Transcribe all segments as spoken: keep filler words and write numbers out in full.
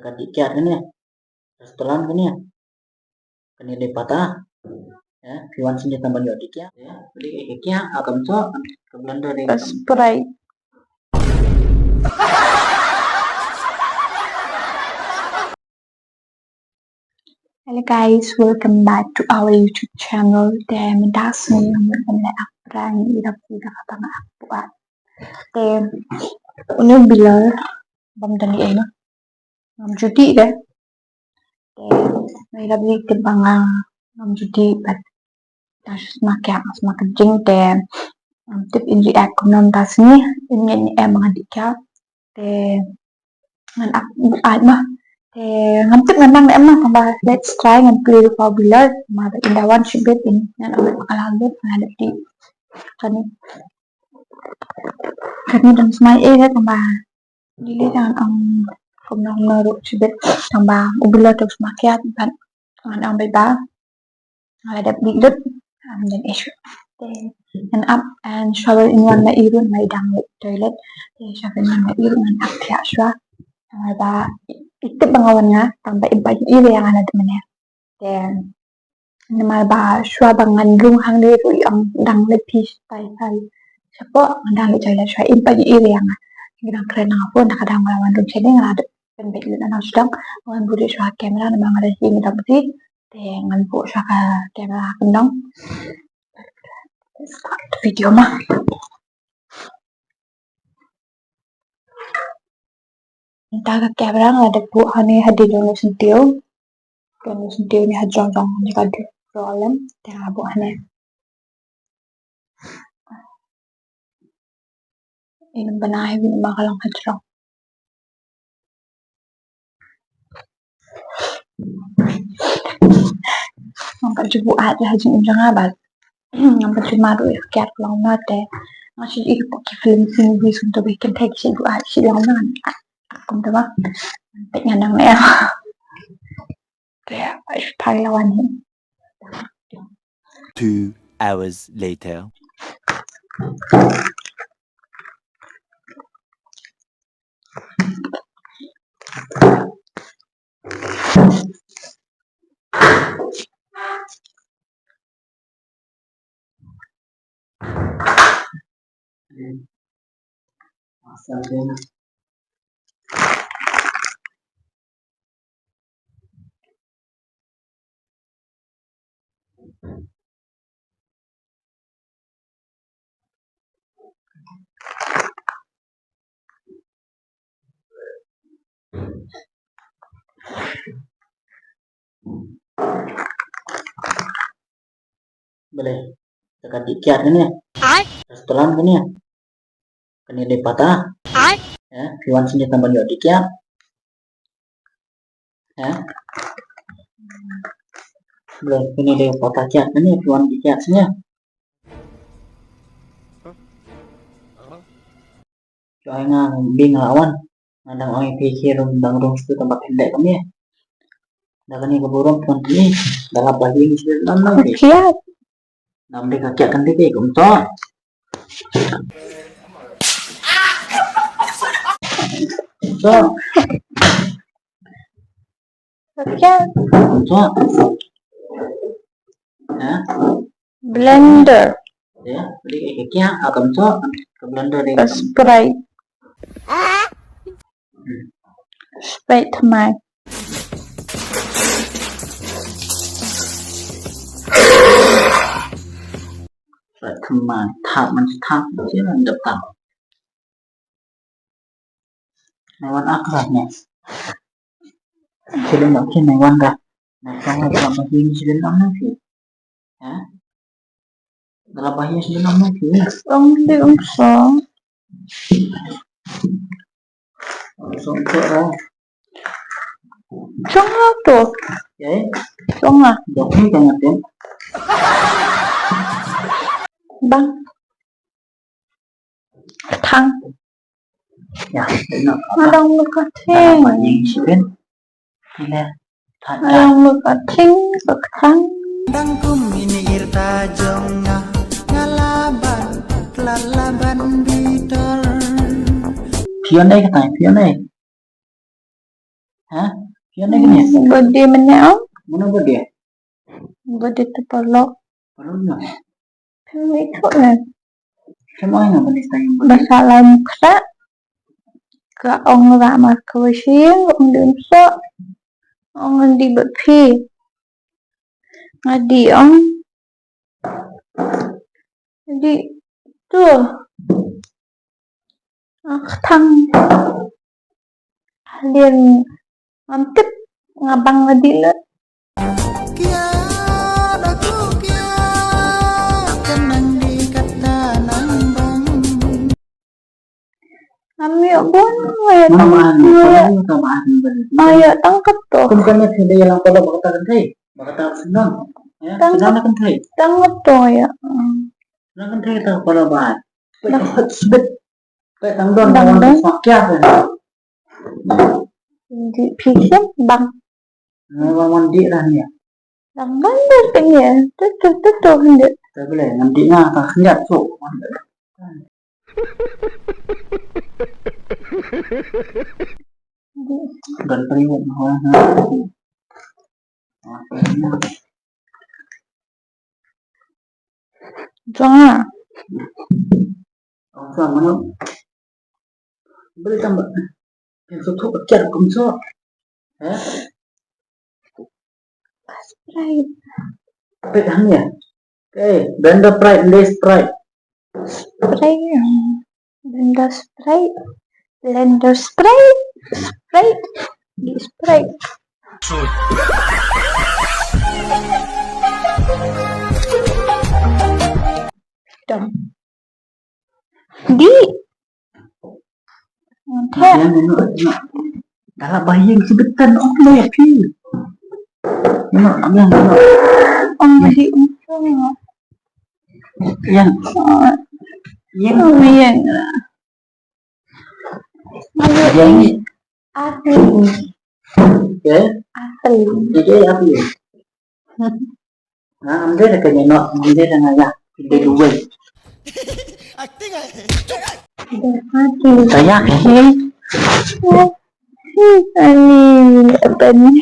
Ka dih kiad kane. Restaurant kane. Kane dei pata. Ya, phi wan sini tang ban ïoh dih kiad. Ya, dih kiad, ah, kam so, ka blender dei. Sprite. Hello guys, welcome back to our YouTube channel. Te mynta sngi ngam mut ban leh prank ïa phi da kata nga ap buat. Te une u bilor bym don ei ei noh. Ngam ju dih de. Te nga ïa lap dih tip ba nga ngam ju dih bad nga sma kiad, nga sma kynjing te ngam tip in react kumno mynta sngi, in ngeit ne em ba nga dih kiad. Te ngan ap buaid noh. Te ngam tip ngan nang ne em noh, tangba let's try, ngan plie ruh pa u bilor, tangba ynda wan shibit in ngan ap, ngan ap lut, ngan ap dih. Kane, kane dang smai ei de, tangba dei lei dang ong kumno kumno ruh shibit, tangba u bilor te u sma kiad bad ngan ong bye bye. Nga la dep dih lut, am, dang issue. Te ngan ap, and shuwa ban wan ma i ruh, ma i dang leit toilet. Te shuwa ban wan ma i ruh ngan ap thiah shuwa. Tangba i tip ba nga wan nga, tangba im pat ïohi ïa nga na dep mynne. Te namar ba shuwa ba ngan rung hangne ruh i ong dang leit phi tai tai. Shapoh ngan dang leit toilet shuwa, im pat ïohi ïa nga. Ngi dang kren na phone, da ka dang nga la wan rung shane nga la dep pynbeit lut na nang sdang. Wan buh shuwa camera namar nga da hi ngi dang buh. Te ngan buh shuwa ka camera ha kyndong. Let's start the video ma. Mynta ka camera nga la dep buh hangne hadien jong u syntiew. Jong u syntiew ne hajrong jong ne ka drawer lem. Te nga la buh hangne. Ïa ngan bna hi namar ka long hajrong. Ngam pat ju buaid ïa ha jingim jong nga bad ngam pat ju mad ruh ïa ka kiad ka long kumno te. Nga shu ïohi hapoh ki film, ki movies kumta ba ki kynthei ki shu buaid shu long kumno. Kumta ba peit ngan nang ne em. Te ai shu phai la wan hi. Two hours later. Balei? Ka dih kiad kane. Ai. Restaurant kane. Kane dei pata. Ai. Eh, phi wan sini tang ban ïoh dih kiad. Eh? Balei, kane dei pata kiad kane, phi wan dih kiad sini. Jong ai nga bing la wan. Nga dang ong ïa phi ki rung dang rung shu tang ba phin leh kumne. Da kane ka burom pun kane. Da la ba hi ngi shu leh lam lam phi. Kiad. Nam dei ka kiad kan dei phi kumto. Kumto. Ka kiad. Kumto. Ha? Blender. Ya, beli ka kiad, ah, kumto. Ka blender dei. Ka Sprite. Hmm. Sprite thymmai. Sprite thymmai, thap man thap, shu man dep thap. Nai wan ak lah ne. Shu lem lam shu nai wan dah. Nai wan dah lam shu lem lam shu. Ha? Dah lam shu lem lam shu. Ong di ong so. Ong so ong so ah. Jong nga to. Ya, eh? Jong nga. Jong nga, jong nga, jong. Bang. Ka thang. Ya, no. Nga dang mut ka thing. Nga dang mut ka thing, ka thang. Dang kum ini ïrta jong nga, nga la ban, la la ban bitor. Phi wan ei ka thang, phi wan ei. Ha? Ïa ne kane. Birthday mynne ong. Mano birthday? Birthday to paralok. Paralok na. Pynmih tu na. Kano ong nga bani tang. Ba sa lai muksa. Ka ong ra ma ka washing, ong dum so. Ong di ba phi. Nga di ong. Di tu. Ah, thang. Hadien ngam tip nga bang nga dih lut. Kia da tu kia, kan nang di kata nang bang. Ngam ïoh bun, nga ïoh tang, nga ïoh tang kato. Kum kan ïa sida ïa lang pala ba kata kan thei, ba kata senang. Ya, senang kan thei. Tang kato ïa. Senang kan thei tang pala ba. Peit hot sbit. Peit tang don, tang don. Smakia kan. Di phi shem bang. Nga wan dih lah ni. Tang don don kan ïa. Tu tu tu tu hynde. Tu boleh ngan dih nga tang khyndiat tu. Don pariwet ma ha. Jong nga. Ong sa mano. Beri tambah. Yang satu pecah kumso. Eh? Sprite. Sprite hang ya. Okay, Blender Sprite, Blender Sprite. Sprite. Blender Sprite. Blender Sprite. Sprite. Di Sprite. Dam. Di. Ngan theh. Dah lah bayang sebetan ong lo ya phi. Ong di ong. Yang. Yang. Ong yang. Yang. Asli. Okay. Asli. Okay, asli. Ha, amde da kane no, amde da ngaya. Amde duwai. Acting ai. Saya ke. Ani, apa ni?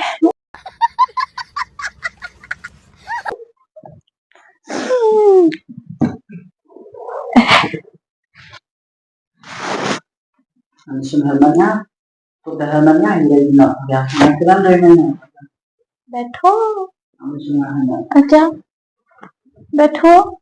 Ang sum helmet nga. Put da helmet nga, ïa ïa ïa. Ïa kiran da ïa. Betho. Ang sum helmet. Acha. Betho.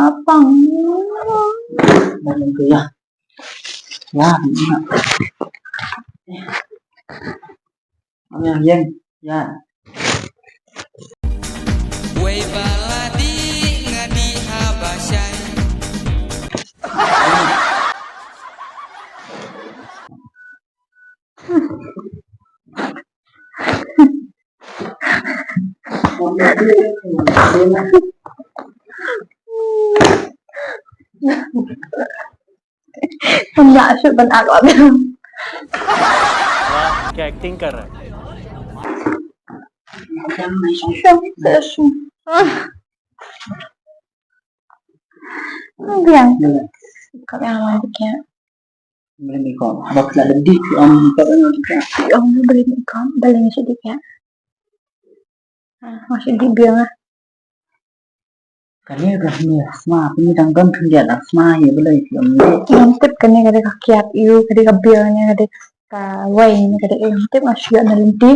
Apa? Bangun tu ya. Ya, ya. Yang, yang, ya. Wei baladi ngadi habashai. Pynlah shuh ban act. वाह, क्या एक्टिंग कर रहा है। Biang. Kau yang mana dia? Beri ni kau. Abang kena lebih, um, kau yang lebih. Yang beri ni kau, beli ni sedikit. Ah, masih di biang ah. Kane ka hynñiew sma, pynmih dang don khyndiat ar sma ïa balei phi ym leh. Ngam tip kane ka dei ka kiad ïa u, ka dei ka beer ne ka dei ka wine ne ka dei, ngam tip, nga shu ïoh na lynti.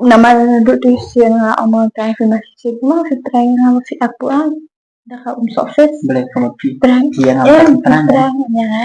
Namar naduh te sien nga ong ma u trai phi ma shisien, ma phi prank nga, ma phi ap pu ai. Da ka um success. Balei ka ma phi prank ïa nga, prank ïa nga.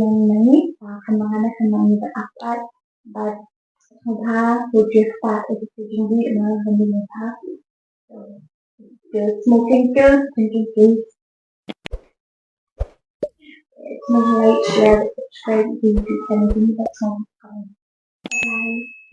nang nang ni, ah, kan nang nang kan nang ni ba apat, but sngewbha, so just start educating di na kan ni ba. So, still smoking, still drinking, please. It's my like, share, subscribe, di YouTube channel ni ba song. Bye.